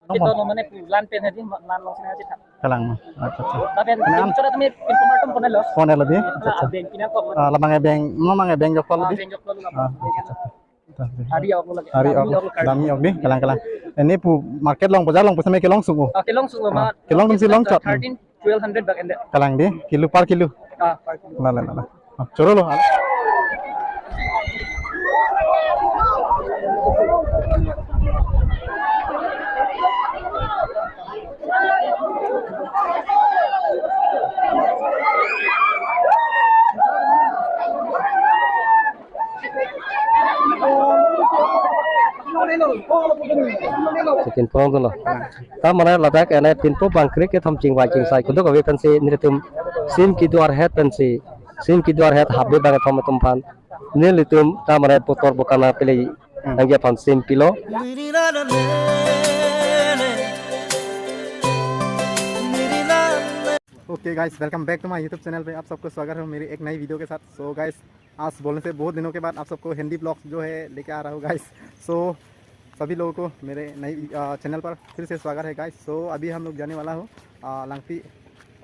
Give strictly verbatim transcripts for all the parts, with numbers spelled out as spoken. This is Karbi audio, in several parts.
Kita no mane plan pen hadi lan long sini aja. Kalang ma. Acha, acha. Tapi yang Kalang. Bicara kami pintu martum pun lo. Pon lo di. Acha, acha. Abeng pinang kok. Ah, labang abeng, no mang abeng joklo di. Abeng joklo lo. Ah, acha, acha. Hari ok lagi. Hari ok. Dami ok di. Kalang, kalang. Ini pu market along, bazar along pu sampai kelong sungu. Ah, kelong sungu ma. Kelong tum si long chot. Thirteen, twelve hundred bak ende. Kalang di. Kilo per kilo. Ah, per kilo. La, la, la, la. Ah, choro lo. Chicken pong tulo. Ta mane ladak ene pinpo bangkrik kethom chingvai chingsai kuduk ave pensi nelitum sim kedo arhet pensi sim kedo arhet habbe bang kethom atum aphan nelitum ta mane putor bukana pele Hmm. nangji aphan sim pilo. Okay guys, welcome back to my YouTube channel पे आप सबको स्वागत है मेरी एक नई वीडियो के साथ। सो गाइस, आज बोलने से बहुत दिनों के बाद आप सबको हिंदी ब्लॉग्स जो है लेके आ रहा हूँ गाइस। सो सभी लोगों को मेरे नई, अ, चैनल पर फिर से स्वागत है गाइस। सो अभी हम लोग जाने वाला हूँ, अ, लांगपी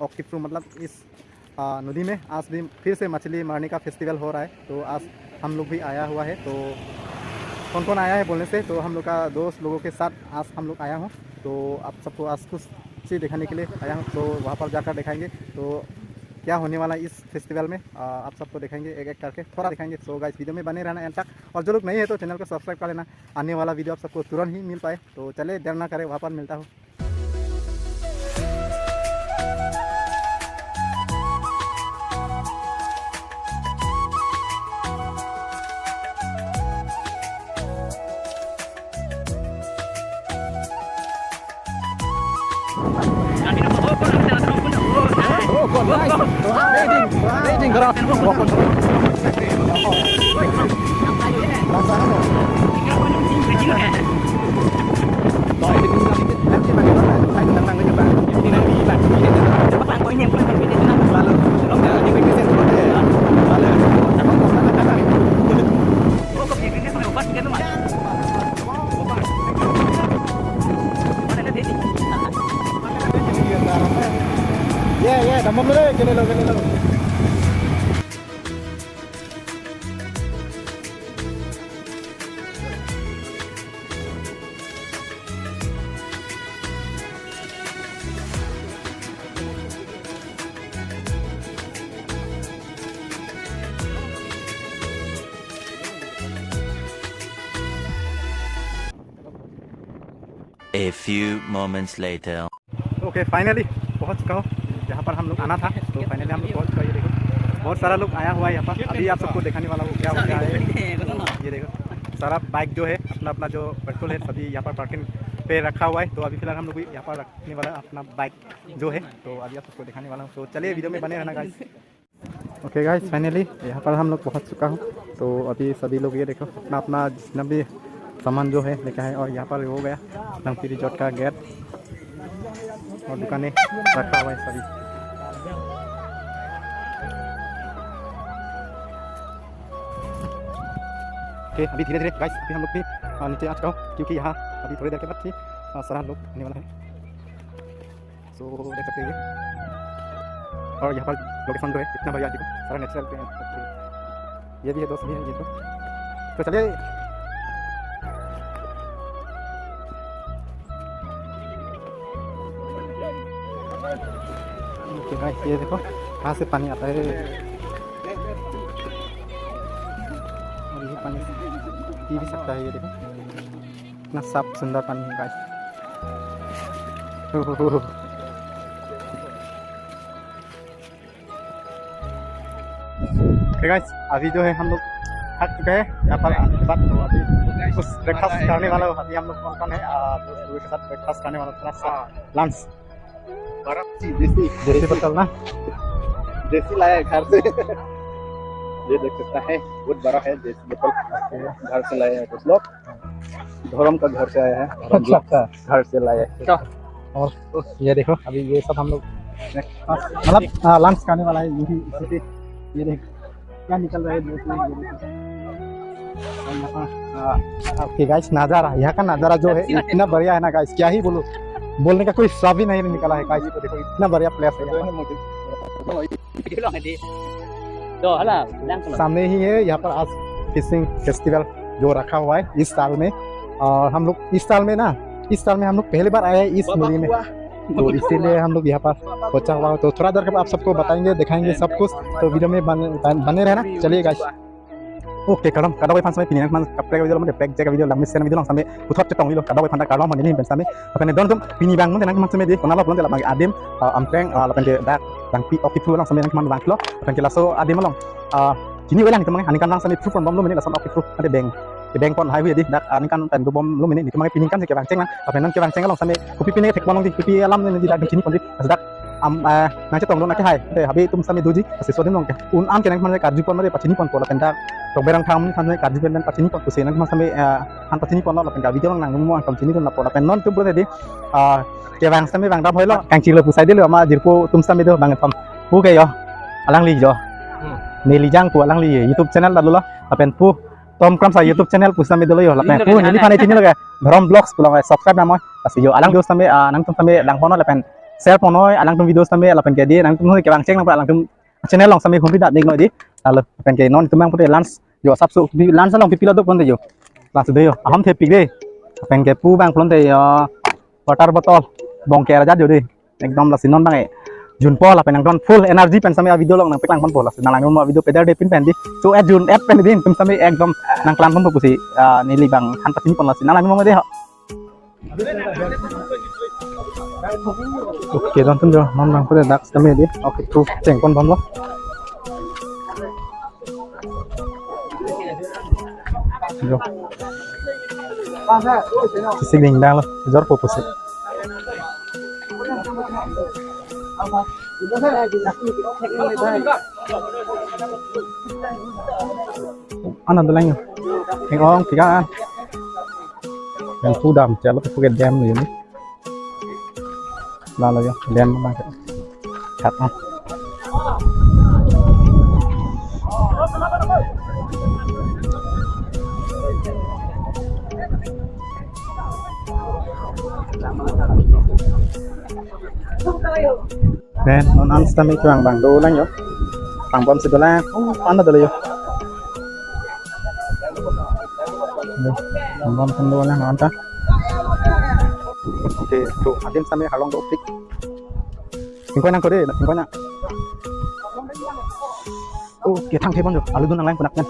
ओक्टिफ्रू, मतलब इस, अ, नदी में आज भी फिर से मछली मारने का फेस्टिवल हो रहा है। तो आज हम लोग भी आया हुआ है। तो कौन कौन आया है बोलने से, तो हम लोग का दोस्त लोगों के साथ आज हम लोग आया हूँ। तो आप सबको आज कुछ चीज़ दिखाने के लिए आया हूँ। तो वहाँ पर जाकर दिखाएंगे। तो क्या होने वाला है इस फेस्टिवल में, अ, आप सबको दिखाएंगे एक एक करके, थोड़ा दिखाएंगे। सो गाइस, वीडियो में बने रहना एंड तक। और जो लोग नए हैं तो चैनल को सब्सक्राइब कर लेना, आने वाला वीडियो आप सबको तुरंत ही मिल पाए। तो चले, देर ना करे, वहाँ पर मिलता हूँ। Ye, ye, damom lo, kene lo, kene lo. A few moments later. Okay, finally पहुंच चुका हूँ जहाँ पर हम लोग आना था। तो फाइनली हम लोग पहुंच चुका है। ये देखो, बहुत सारा लोग आया हुआ है यहाँ पर। अभी आप सबको दिखाने वाला हूँ क्या हो क्या है। ये देखो, सारा बाइक जो है अपना अपना जो पेट्रोल है सभी यहाँ पर पार्किंग पे रखा हुआ है। तो अभी फिलहाल हम लोग भी यहाँ पर रखने वाला है अपना बाइक जो है। तो अभी आप सबको दिखाने वाला हूँ। तो चलिए, वीडियो में बने रहना गाइस। ओके गाइस, फाइनली यहाँ पर हम लोग पहुँच चुका हूँ। तो अभी सभी लोग ये देखो अपना अपना जितना भी सामान जो है लेके आए और यहाँ पर हो गया लांगपी रिजॉर्ट का गेट और दुकानें रखा हुआ है सभी। ओके, अभी धीरे धीरे गाइस, अभी हम लोग भी, अ, नीचे आ चुका हूँ क्योंकि यहाँ अभी थोड़ी देर के बाद ही, अ, सारा लोग आने वाला है। सो देख सकते हैं ये। और यहाँ पर लोकेशन जो है इतना बढ़िया, देखो सारा नेचुरल पे है। ये भी है दोस्त भी है ये तो। तो चलिए। ओके गाइस, ये देखो कहाँ से पानी आता है। और ये पानी पी भी सकता है, ये देखो। इतना साफ सुंदर पानी है गाइस। ओके गाइस, अभी जो है हम लोग थक चुके हैं यहाँ पर आने के बाद। तो अभी कुछ ब्रेकफास्ट करने वाला हूँ। अभी हम लोग कौन कौन है, आ, दोस्त लोगों के साथ ब्रेकफास्ट करने वाला हूँ, थोड़ा सा लंच। बड़ा सी देसी, देसी बोतल ना? देसी लाया है घर से। ये देख सकता है, बहुत बड़ा है देसी बोतल। घर से लाया है कुछ लोग। धर्म का घर से आया है, धर्म अच्छा, अच्छा। घर से लाया है। और ये देखो, अभी ये सब हम लोग मतलब, हाँ, लंच खाने वाला है, यही इसी पे। ये देखो, क्या निकल रहा है, ये देखो। ओके गाइस, नज़ारा, यहाँ का नज़ारा जो है, इतना बढ़िया है ना गाइस, क्या ही बोलूं, बोलने का कोई शब्द ही नहीं निकला है गाइस। देखो, इतना बढ़िया प्लेस है यहाँ पर। Video lang di. To, hala, lang ko. सामने ही है, यहाँ पर आज फिशिंग फेस्टिवल जो रखा हुआ है इस साल में। और हम लोग इस साल में ना, इस साल में हम लोग पहली बार आए हैं इस मूवी में, तो इसीलिए हम लोग यहाँ पर पहुँचा हुआ है। तो थोड़ा देर के बाद आप सबको बताएंगे, दिखाएंगे सब कुछ। तो वीडियो में बन-, बन-, बने रहना। चलिए guys. Okay, kardom, kadokave aphan sitame pini nangphan kaprek video lo, mane prek jega video lang mesen video lang sitame puthot chetong lo, kadokave aphan ta kardom mane ni pen sitame. Lapen non tum pini abang mane nangphan sitame di konat lo pulote la abang adim, ah, Amkreng, ah, lapen ke dak Langpi Okiphu along sitame nangphan vanglo, lapen ke laso adim along, ah, chini welang sitame aningkan lang sitame phu pon bomlo mane lason Okiphu ate beng, beng pon hai hui di dak aningkan pen dobomlo mane, nelitum ke pini aningkan si kevangcheng lang, lapen non kevangcheng along sitame kopi pine thek pon long di, kopi alam ne di dak chini pon di, laso dak am, eh, nangchetong lo nangkehai. Te habe atum sitame doji, lasi so adim along ke un-an ke nangphan karju pon mane pachini ponpo lapen dak Tokberang Thangnam aphan karju pon pen pachini pon pusi nangphan sitame, eh, han pachini ponlo lapen ke video along nangmo angkam chinidun lapo lapen non atum pulote di, ah, kevang sitame vang dam hoilo kangchilo pu sai dilo ama jirpo atum sitame do bang thom. Pu ke yo. Alangli yo. Hmm. Neli jang pu alangli YouTube channel dalo lapen pu Tom Kramsa YouTube channel pu sitame dolo yo lapen pu neliphan chinilo ke Dhorom Vlogs pu along subscribe nangmo. Lasi yo alangli sitame, ah, nangtum sitame lang ponlo lapen share ponlo alangtum video sitame lapen ke di nangtum kevangcheng nang alangtum channel along sitame humri dat dik noi di. Lalo lapen ke non atum nangpute lunch yo sapso di lunch along pipi lo do pulote yo. Lasi do yo. Ahom thepik de. Lapen ke pu abang pulote yo. Water bottle. Bongker ajat yo di. Ekdom lasi non abang e. Junpo lapen nangdon full energy pen sitame video along nangpeklang ponpo lasi nang langdun mo video peder de pin pen di. So et jun et pen di atum sitame ekdom nangklang ponpo pusi, ah, neli bang han pachini pon lasi nang langdun mo de ho. Okay, don tun jo, non bang pute dak sitame di. Okay, tu cheng pon bomlo. Jo. Sisik ding dang lo, jor po pusi. Ana dolang yo. Eng ong tiga an. Yang sudam, celo tu puke dam lo ini. Lalo yo, dam abang ke. Kat ah. Pen non an sitame kevang abang dolang yo. Pang bom si dolang. Oh, an dolo yo. Yo, pang bom si dolang anta. Okay, to adim sitame halong dopik. Ingkoi nang kode, ingkoi nang. Okay, thang thepon jo. Alu dun nang lang kunak kan.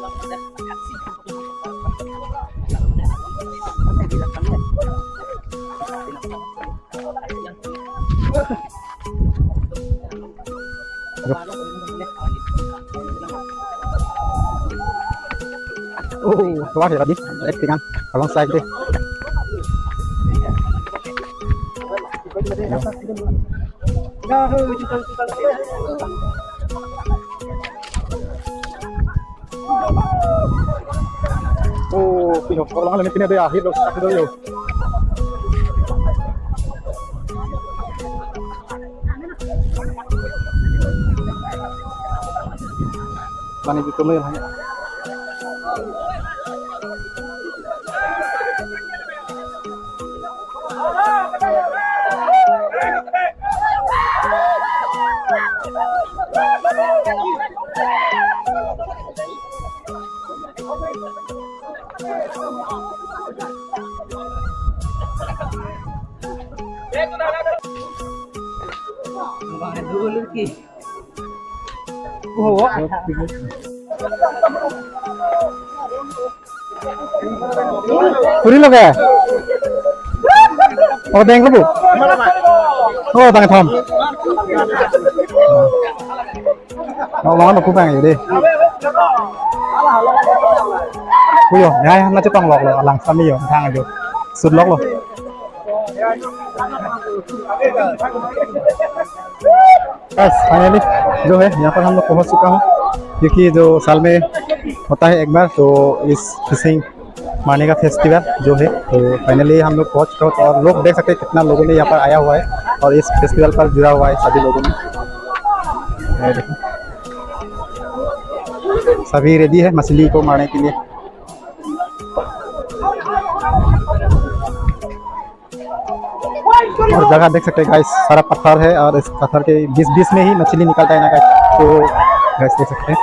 Oh, keluar ya tadi. Acting kan. Abang side deh. Oh, pino, kalau nggak pindah deh, akhir dong, akhir dong, yo. Pani dito mo yun, ha? Puri lo ke? Oh, deng ko bu. Oh, deng thom. Oh, lo lo ku bang yo de. Ku yo, ya, ya, nangchetong lok lo, lang sitame yo, thang yo. Sut lok lo. बस, फाइनली जो है, यहाँ पर हम लोग पहुँच चुका हूँ, क्योंकि जो साल में होता है एक बार, तो इस फिशिंग मारने का फेस्टिवल जो है, तो फाइनली हम लोग पहुँच चुका हूँ। तो और लोग देख सकते हैं, कितना लोगों ने यहाँ पर आया हुआ है और इस फेस्टिवल पर जुड़ा हुआ है सभी लोगों ने। ये देखो, सभी रेडी है मछली को मारने के लिए। और जगह देख सकते हैं गाइस, सारा पत्थर है और इस पत्थर के बीच बीच में ही मछली निकलता है ना गाइस। तो गाइस देख सकते हैं।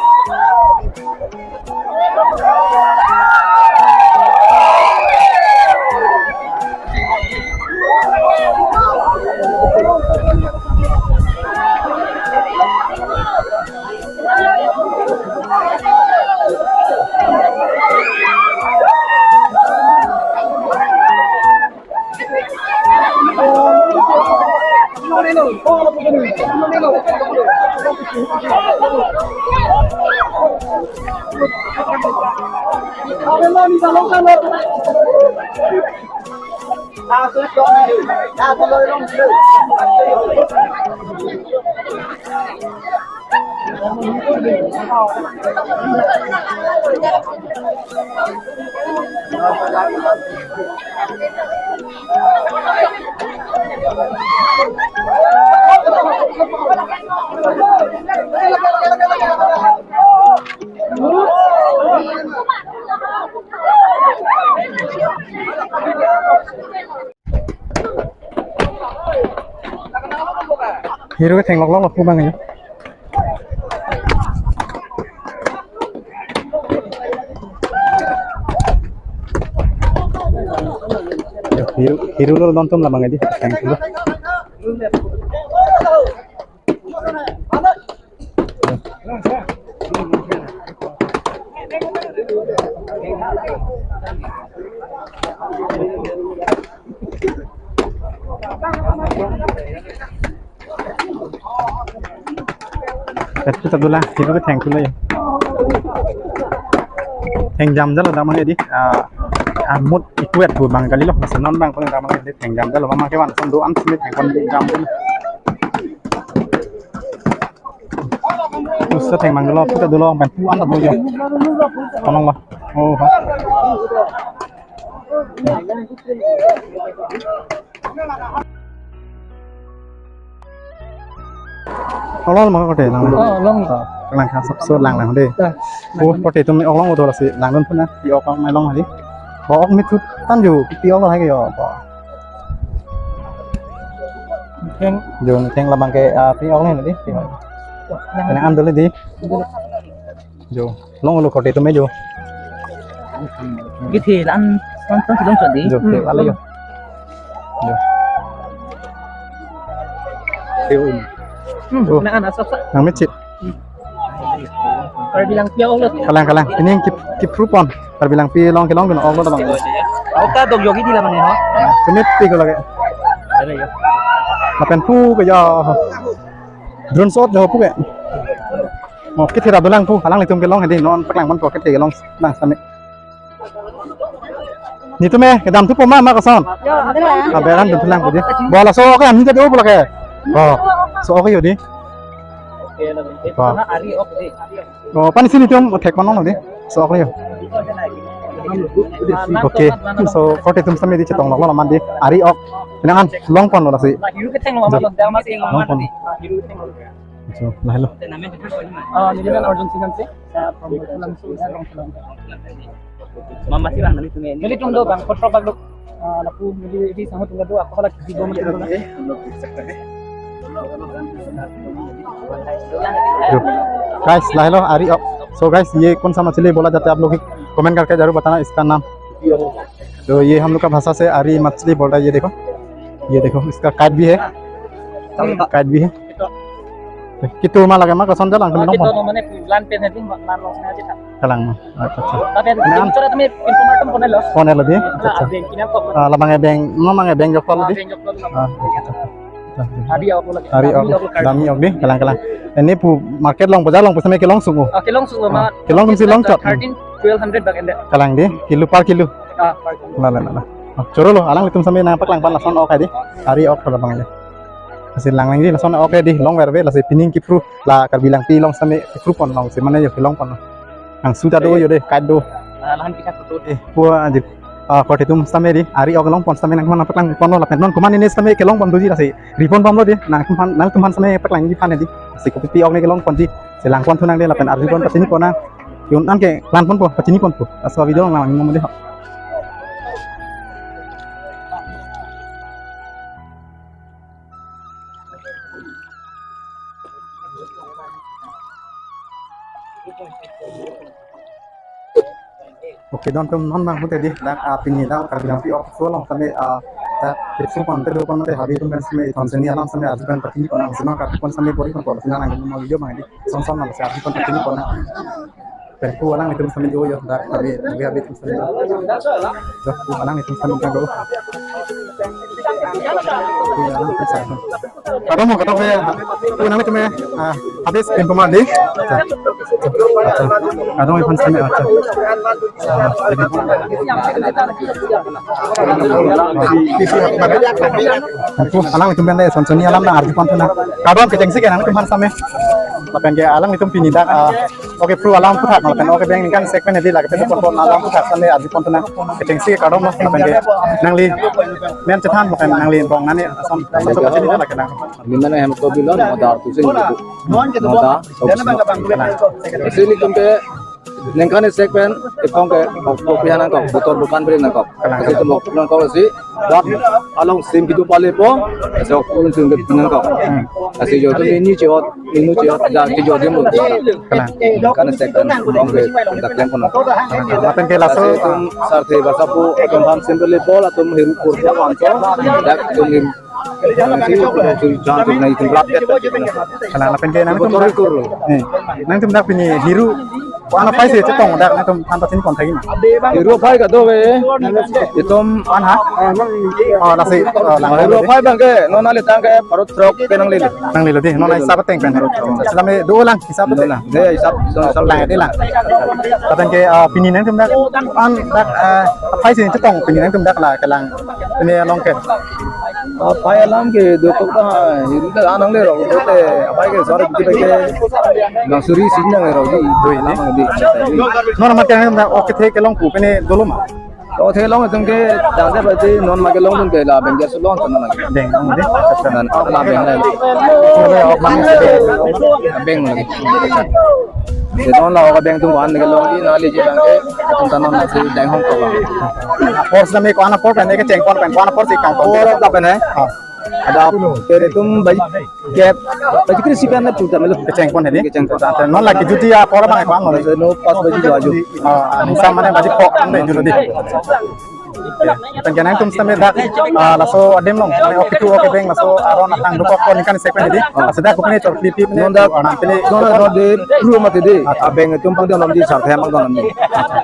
Hiru ke theklok lok lo pu bang ya. Hiru, hiru lo don tum labang edi. Thank you. Kat kita dula, kita ke thank you lah ya. Thank jam jalo damang edi. Ah, amut ikuet bu bang kali lo, masa non bang pun damang edi thank jam jalo, mama kewan, sen do an sini thank jam jalo. Usa theng mang dolo, kita dolo, pen pu an ta dolo. Tolong lah. Oh, ha. Tolong mah kote lang. Oh, long. Lang kha sap so lang lang de. Oh, kote tum ok long utor si lang dun puna, pi ok long mai long hari. Oh, ok mit tu tan ju, pi ok long hai ke yo. Theng. Jo, theng labang ke, ah, pi ok long di. Yang an dulu di. Jo, long lo kote tum jo. Gitu, lan, lan, lan, long tadi. Jo, hmm, ala yo. Jo. Hmm, oh, nah, nah, sap, sap. Nang mecit. Karbi Langpi ok lo. Kalang, kalang. Ini ki, ki proof on. Karbi Langpi along kelong kena ok lo tabang. Oka dong yogi di lamang ya, ha? Kemit pi ko lagi. Ada ya. Lapen pu ke ya. Drone shot jo pu ke. Mo kethera dolang pu, alanglitum kelong hedi, non paklang pon pu kethe kelong nang sami. Nitum me kedam thupo ma, ma koson? Yo, ada lah. Ah, beran dun thulang pu di. Bola so ok, ami jadi ok lagi. Oh, so ok yo di. Wah. Ari ok di. Oh, pani sini tum thek pon long di. So ok yo. Okay. So kote tum sami di chetong lok lo laman di. Ari ok. Nangan long pon lo lasi. Hiru ke theng lo, long pon. So, lahelo. Ah, nelimen Arjun Singh Hanse, ah, from Langso, eh, Rongsolang. Mama sih bang, nelitum ini. Nelitum do bang, kotrok bang do. Ah, lapu neli di sama tunggal do, ako pala kisi do mati do. Yo. Guys, lahelo, ari ok. So guys, ये कौन सा मछली बोला जाता है, आप लोग comment करके जरूर बताना इसका नाम। तो ये हम लोग का भाषा से आरी मछली बोलता है, ये देखो, ये देखो, इसका काट भी है, काट भी है। Kitu ma lagi ma, koson jalan kami. Kitu nongpon. Mane plan pen hedi, ma, ma, long sana aja, Kak. Kalang ma. Acha, acha. Tapi ada, nah, bicara kami informasi pon lo. Pon lo di. Acha, acha. Ah, beng kina kok. Ah, labang beng, ma mang beng jok lo di. Beng jok lo. Ah, acha, acha. Ari ok lagi. Ari ok. Dami ok di, kalang, kalang. Ini pu market along, bazar along, pusame kelong sungu. Ah, kelong sungu ma. Kelong tum si long chot. Thirteen, twelve hundred bak ende. Kalang di, kilo per kilo. Ah, per kilo. La, la, la, la. Ah, choro lo, alanglitum sami nangpaklang pon lason ok di. Ari ok labang ya. Lasi lang lang di, lason ok di, long verve, lasi pining kipru, la Karbi Langpi along sami kipru pon long, si mane yo kelong pon. Nang suta do yo de, kaat do. Ah, lahan kita foto. Eh, pu anjir. Ah, kote tum sami di, ari ok long pon sami nangphan paklang pon lo lapen non komat ne sami kelong pon doji lasi. Ri pon pon lo di, nangphan, nangtumphan sami paklang ji phan di. Si kopi pi ok ne kelong pon di. Si lang pon thu nang di lapen arju pon pachini pon nang. Yun an ke plan pon po, pachini pon po. Laso video lang lang mo de. Okay, don atum non bang pute di, dak, ah, pini dak Karbi Lampi Okso along same, ah, dak trip sung pon te do pon te habi atum pen same, ithon seni alam same, arju pen pachini pon, same kartu pon same bor-i pon pon, same nang mo video bang di, son son nang same arju pen pachini pon. Pen pu alanglitum same jo yo, dak habi, habi habi atum same. Jo, pu alanglitum same kan do. Pu alanglitum same. Kadom, kadom ya. Pu alanglitum ya. Ah, habis pinpo mandi. Acha. Acha. Kadom iphan same, acha. Ah, ini. Pu alanglitum pen dei, son soni alam nang arju pon thuna. Kadom kechengsi ke nanglitum aphan same. Lapen ke alanglitum pini dak, ah, okay, pu alam aphuthak, lapen okay, bang ningkan segment hedi lake pen pon pon alam aphuthak same arju pon thuna. Kechengsi ke kadom, lapen ke nangli men chethan, lapen nangli bong nani ason, ason ason pachini lake nang. Mina na hem to bilon, moda tu sing gitu. Moda, sini tum ke ningkan segment, ipong ke, kopi nangkok, botor bukan beri nangkok. Kalang. Kasi tum nangkok si, dak along sim kedo pale po, so kulun sim kedo nangkok. Hmm. Kasi jo tum ini ciot, ini ciot, dak ciot dia mu. Kalang. Ningkan segment, ipong ke, dak yang kono. Lapen ke laso, kasi tum sarthe basa pu, ipong paham sim pale po, latum hiru kurang anto, dak tum hiru Kalang, lapen ke nangtum dak, eh, nangtum dak pini hiru, ko-an aphai si chetong dak nangtum aphan pachini pon thagi ma? Hiru aphai kado ve. Itum an ha? Oh, lasi, oh, lang. Hiru aphai bang ke, non ale tang ke, parot trok ke nanglelo. Nanglelo di, non hisap ateng pen. Sitame do lang, hisap ateng. Dei, hisap, hisap, hisap. Lang, dei lang. Lapen ke, ah, pini nangtum dak, an dak, ah, aphai si chetong, pini nangtum dak la, kalang. Pini along ke. Aphai alam ke dokok ta, hiru ta anang le rok, dote, aphai ke sar ke ke, nang suri sin nang rok di, doi ni. Alam di. Non ma ke nang ok the kelong pu pene dolo ma. Ok the long tum ke, dan de ba di, non ma kelong tum ke la beng ja sulon tan na. Beng, beng. Nan, la beng le. Beng lagi. Di non la ok beng tum wan kelong di, na le je bang ke, tum tan non si dang hong ko. Apor sitame ko-an apor pen kecheng pon pen ko-an apor si kang pon. Apor ta pen hai. Ah. Ada tere tum bai gap. Bai kri si pen na puta melo. Kecheng pon hedi. Kecheng pon. Ate non lagi juti apor bang ko-an non. No pas baji jo aju. Ah, nisa mane baji pok ande julo di. Tangke nangtum sitame dak, ah, laso adim along. Mane ok tu ok beng laso aron atang dokok ko ningkan segment hedi. Ah. Sida ko pini chor clip pini. Non dak, ah, pini. Non dak de pru mati de. Ah. Abeng tum pang don di sarthe mang don di.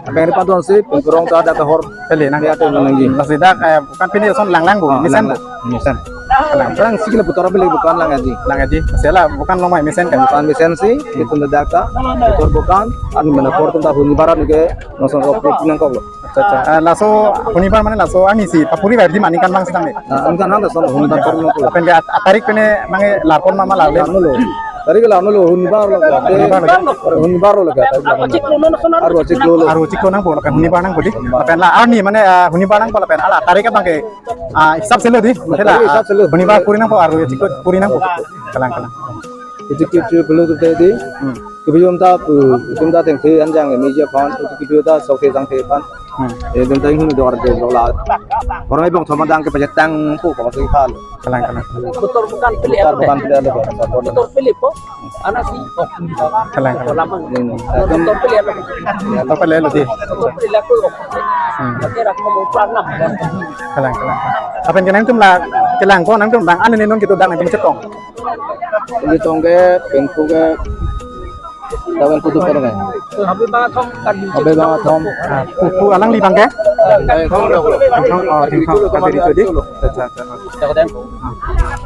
Abeng ri pa don si pengkurong ta dak hor. Pele nang. Dia tu nang di. Laso dak, eh, bukan pini son lang lang bu, ah, mesen lang, bu. Lang. Mesen. Lang. Lang si kila putar pele bukan lang aji. Lang aji. Sela bukan lomai mesen kan. Bukan mesen si, itum dak ta. Putar bukan, anu mana por tum ta huni barat ke, nonson rok pik nangkok lo. Acha, acha. Eh, laso huni bar mane laso ani si papuri bar di ma ningkan bang sitame. Ah, ningkan nang ta son huni bar por nangkok. Lapen ke at-, atarik pene mange larpon ma ma larle. Anu lo. Tarik la anu lo huni bar lo. Huni bar lo. Huni bar lo ka. Tarik la anu. Aro chiklo lo. Aro chiklo nangpo lapen huni bar nangpo di. Lapen la ani mane, ah, huni bar nangpo lapen ala tarik abang ke, ah, hisap selo di. Mate la, tarik hisap selo. Huni bar puri nangpo aro chiklo puri nangpo. Kalang, kalang. Itu kitu belum tu tadi. Hmm. Kebiyom ta, eh, itum ta tengsi anjang media aphan, itu kitu ta sok tang aphan. Hmm. Eh, itum ta huni dor de lo la. Orang ibong thoma dang ke pajat tang pu ko pasi khal. Kalang, kalang. Botor bukan pele. Botor bukan pele lo. Botor pele po. Anak si. Kalang, kalang. Lama. Ini. Botor pele lo. Ya, to pele lo di. Botor pele aku. Hmm. Pakai rak mau pernah. Kalang, kalang. Lapen ke nangtum la, kalang ko nangtum bang anu ni non kitu dak nangtum chetong. Ini tong ke, pengku ke, lawan kutu pada kan. Habis banget, Om. Habis banget, Om. Ah, pu, pu alangli bang ke? Eh, Om, Om. Om, oh, Om, Om. Kami di sini. Acha, acha.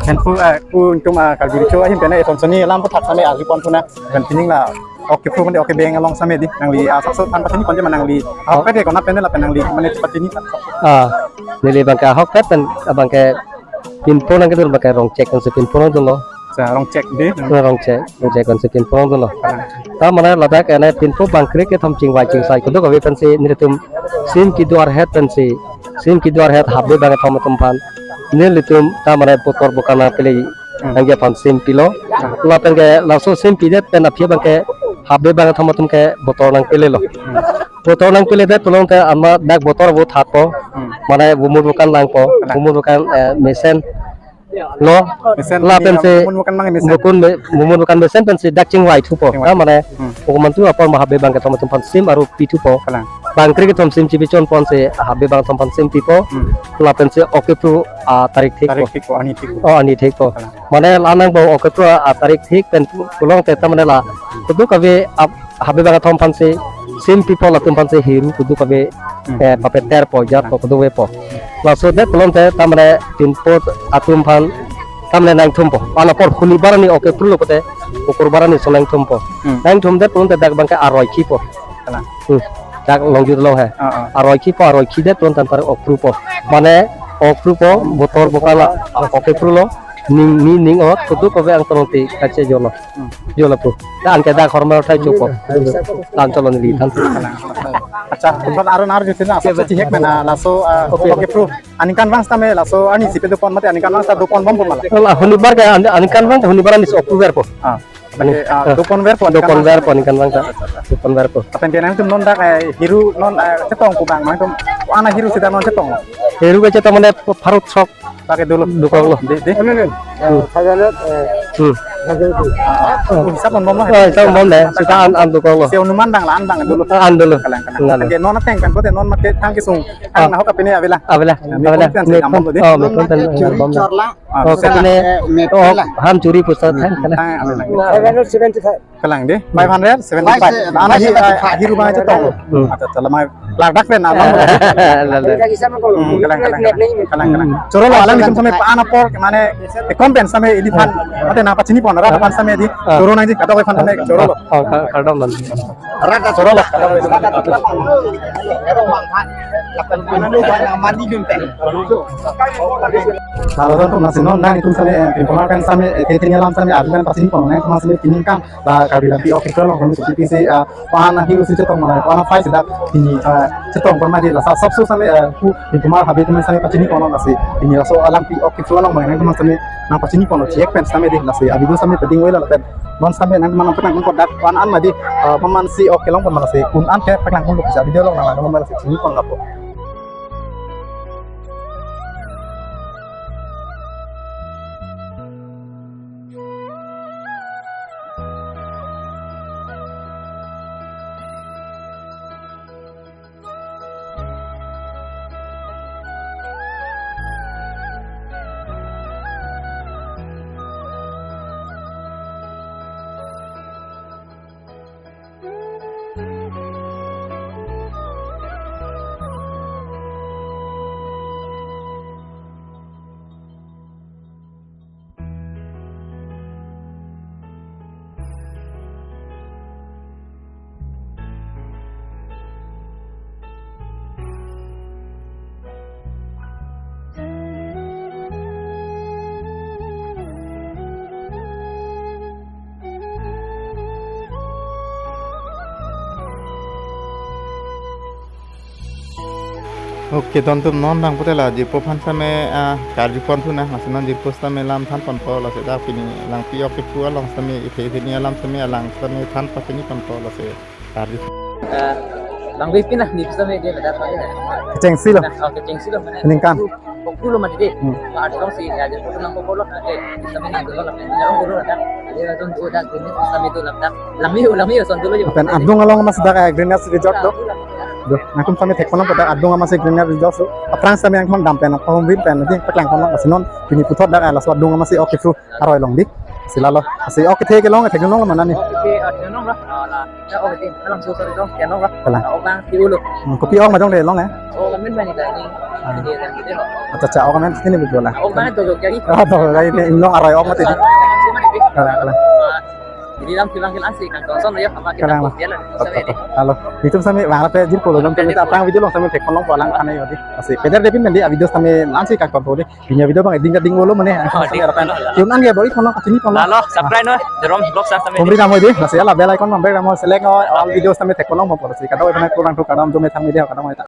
Pengku, eh, pu nangtum, ah, Karbi Riso ahin pene ithon soni alam aphuthak same arju pon thuna. Kan pining la. Ok, pu mane ok beng along same di. Nangli, ah, sakso than pachini pon je ma nangli. Ah, pede ko na pene lapen nangli mane pachini. Ah, neli bang ke ahok pet pen, ah, bang ke Pinpo nangkedun bang ke Rongchek ansi pinpo nangdunlo. Acha, Rongchek di. Rongchek, Rongchek ansi pinpo nangdunlo. Ah. Ta mane ladak ene pinpo bang kre kethom chingvai chingsai kedo kave pensi nelitum sim kedo arhet pensi, sim kedo arhet habe bang kethom atum aphan nelitum ta mane botor bukan nangpele, hmm, nangji aphan sim pilo. Ah. Lapen ke laso sim pidet pen aphi bang ke habe bang kethom atum ke botor nangpelelo. Hmm. Botor nangpeledet pulote ama dak botor avo thatpo. Hmm. Mane bumur bukan langpo, kalang, bumur bukan, eh, mesen. Lo, mesen lapen pini se mumun bukan mang mesen. Mukun be, mumun bukan mesen pensi dak chingvai thupo. Chingvai. Mane, hmm, okomantu apor ma habe bang kethom atum aphan sim aru pithupo. Kalang. Bang kre kethom sim chipichon ponsi habe bang kethom aphan sim pipo. Hmm. Lapen se ok kepru atarik thikpo. Tarik thikpo, ani thikpo. Oh, ani thikpo. Kalang. Mane la nang bo ok kepru atarik thik pen pu-, pulote ta mane la. Kudu kave ap-, habe bang kethom aphansi sim pipo, latum aphansi hiru kudu kave, hmm, eh, papeterpo, jatpo, kudu vepo. Laso det pulote ta mane pinpot atum aphan ta mane nangthumpo. Anapor hunibar arni ok kepru lo pote, kukurbar arni so nangthumpo. Hmm. Nangthum det pulote dak bang ke aroi kipo. Kalang. Hmm. Dak longjut along he. Ah, ah. Aroi kipo, aroi ki det pulote anpar ok keprupo. Mane ok keprupo, botor bokan la, ok kepru lo, ning ni ning ot, kudu kave angtong ti kache jolo. Hmm. Jolo pu. Dan ke dak hormar thai chupo. Dan cholon li than. Acha, kon aron ar jutin na, asap si chihek mena, laso, ah, ok kepru. Aningkanvang sitame laso arni si pedopon mate aningkanvang sita doponbompo ma la. La hunibar ke an-, aningkanvang hunibar arni si ok kepruverpo. Ah. Ani, oke, ah, ah. Doponverpo, doponverpo aningkanvang ta. Doponverpo. Lapen ke nangtum non dak, eh, hiru non, eh, chetong pu bang, nangtum ana hiru sita non chetong. Hiru ke chetong mane pharut sok. Pakai dulu. Dukok lo. Deh, deh. Ini nih. Hmm. Saja lihat, eh, hmm, saja itu. Ah, ah. Oh, hisap bom lo. Oh, hisap bom deh. Sita an, an dukok lo. Si anuman bang la an bang dulu. Ah, an dulu. Kalang, kalang. Kalang. Oke, non ateng kan, pote non make thang kesung. Ah. Ang nahok apini avela. Avela. Nah, avela. Mekon kan si bom lo deh. Oh, mekon kan bom lo. Ah, oh, bisa. Katanya, eh, oh, mepela. Ham churi pusa than, hmm, kalang. Ah, avela. Kalang deh, five hundred seventy-five. Five, ah, hiru bang chetong. Hmm. Acha, acha, lamai ladak pen, ah, bang. Ladak. Hmm, kalang, kalang, kalang. Kalang, kalang. Choro lo, alanglitum sitame pa-an apor, mane, eh, compensation sitame iliphan. Mate nangpachini pon, rat aphan sitame dei. Ah. Choro nangji, kadokave aphan sitame, choro lo. Oh, ka-, kardom, bang. Rat choro lo. Lalu tuh masih non, nangtum sitame, eh, pinpomar pen sitame, eh, catering alam sitame, adukan pachini pon, nangtum sitame pining kan. La Karbi Lampi Ok Kepru along kami seperti si, ah, pa-an hiru si chetong malai, pa-an five si dak pini, ah, chetong pon ma dei, lasi asapso sitame, ah, pu pinpomar habe atum sitame pachini pon lasi. Pini laso Lampi Ok Kepru along bang nangtum sitame nangpachini pon lo, chihek pen sitame dei, lasi avideo sitame peding velo lapen non sitame nangtum nangpaklang pon dak pa-an ma dei, ah, paman si ok kelong pon ma lasi. Ko-an ke paklang pon lo, avideo along nang nang ma lasi chini pon lapo. Oke, dontum non bang pute la jirpo aphan sitame, ah, karju pon thu na, masi non jirpo sitame lam than ponpo, lasi dak pini Lampi Ok Kepru along sitame, ithe ithe ni alam sitame, alang sitame than pachini ponpo, lasi karju. Eh, bang Wipin lah, ni sitame dei ladak apa ya? Kechengsi lo. Nah, oh, kechengsi lo, mana? Meningkan. Kepru lo mati dei. Hmm. Ba adong si, ya, jadi foto nang foto lo, oke. Sitame nang dulu lah, nang dulu lah, dah. Jadi langsung dulu dah, gini, sitame itu lah, dah. Lamiu, lamiu, son dulu yuk. Lapen adung along masi dak, eh, Green Hills Resort do. Do, nangtum sitame thek ponlong dak adung masi Green Hills Resort do. Aphrang sitame nangtum dam pen, pahum rim pen, dei, paklang ponlong, lasi non, pini puthot dak, eh, laso adung masi Ok Kepru aroi along dei. Si lalo, si ok kethe kelong, kethe kelong mana ni? Ok, ah, theklong lo. Ah, la. Ya, ok, dei. Kalang so sorry dong, theklong lo. Kalang. Ah, ok bang, si ulo. Hmm, kopi ok ma dong dei long, eh? Oh, kamen bang ni tadi. Ah. Ini yang gitu lo. Acha, acha, ok kamen sini betul lah. Ok bang, tuh, tuh, kayak gitu. Ah, tuh, kayak ini, inglong aroi ok mati dei. Ah, sini dei. Kalang, kalang. Ah, jadi lam kilang kilang si kang Johnson ya, apa kita. Kalang lah. Dia lah. Betul, betul. Halo. Itu sitame bang, apa jirpo lo, nangtum aphrang video along sitame thek ponlong, polang kana yo dei. Lasi, peder depin mandi, avideo sitame nansi kang tonto dei. Pini avideo bang, ding ding velo mane. Oh, ding. Ko-an ke bor-i ponlong, pachini ponlong. Lalo, subscribe non, Jerome Vlogs sitame. Pumri namo dei, lasi la bell icon bang, bell namo select non, all videos sitame thek ponlong, pon lasi. Kadokave aphan kurang thu kardom, do methang media, kardom.